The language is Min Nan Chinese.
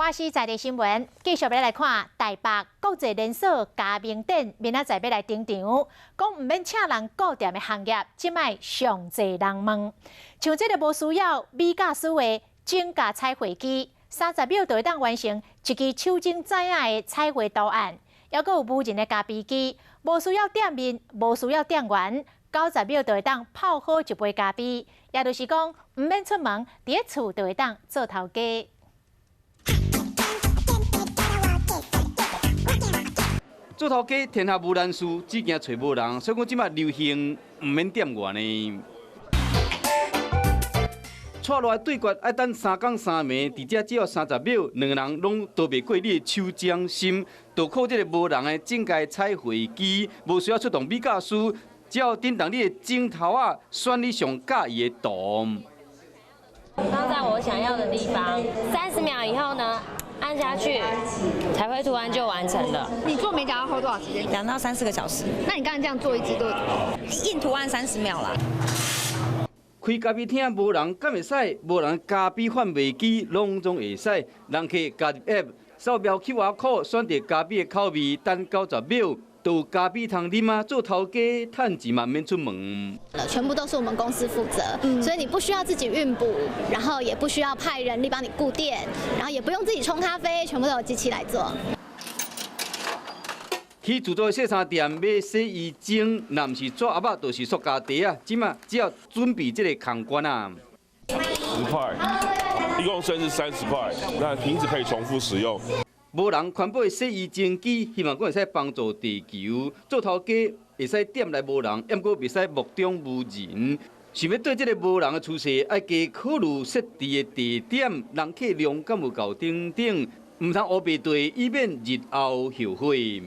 華視在地新聞，繼續欲來看台北國際連鎖加盟店，明仔載欲來登場，講毋免請人顧店的行業，這擺上濟人問。像這个無需要美甲師的指甲彩繪機，30秒就會當完成一支手指仔的彩繪圖案。猶閣有無人的咖啡機，無需要店面，無需要店員，90秒就會當泡好一杯咖啡。也就是講，毋免出門，佇咧厝就會當做頭家。做頭家天下無難事，只驚揣無人。所以講這擺流行毋免店員呢。帶落來對決愛等3工3暝，佇遮只要30秒，兩个人攏逃袂過你的手掌心。就靠這个無人的指甲彩繪機，無需要出動美甲師，只要叮當你的指頭仔，選你上佮意的圖。放在我想要的地方，30秒以後呢，按下去，彩繪圖案就完成了。你做美甲要花多少時間？2到3、4個小時。那你剛才這樣做一支都印圖案30秒啦。開咖啡廳無人，敢會使？無人咖啡販賣機攏總會使。人客加入 App，掃描 QR code，選擇咖啡的口味，等90秒，就咖啡通啉啊！做頭家趁錢嘛，免出門。全部都是我們公司負責，所以你不需要自己運補，然後也不需要派人力幫你顧店，然後也不用自己沖咖啡，全部都有機器來做。去自助的洗衫店買洗衣精，若毋是紙盒仔，就是塑膠袋啊。這馬只要準備這个空罐啊。10塊，1公升是30塊，那瓶子可以重複使用。無人環保的洗衣精機，希望講會使幫助地球。做頭家會使店內無人，毋過袂使目中無人。想欲對這个無人的趨勢，愛加考慮設置的地點、人客量敢有夠等等，毋通烏白對，以免日後後悔。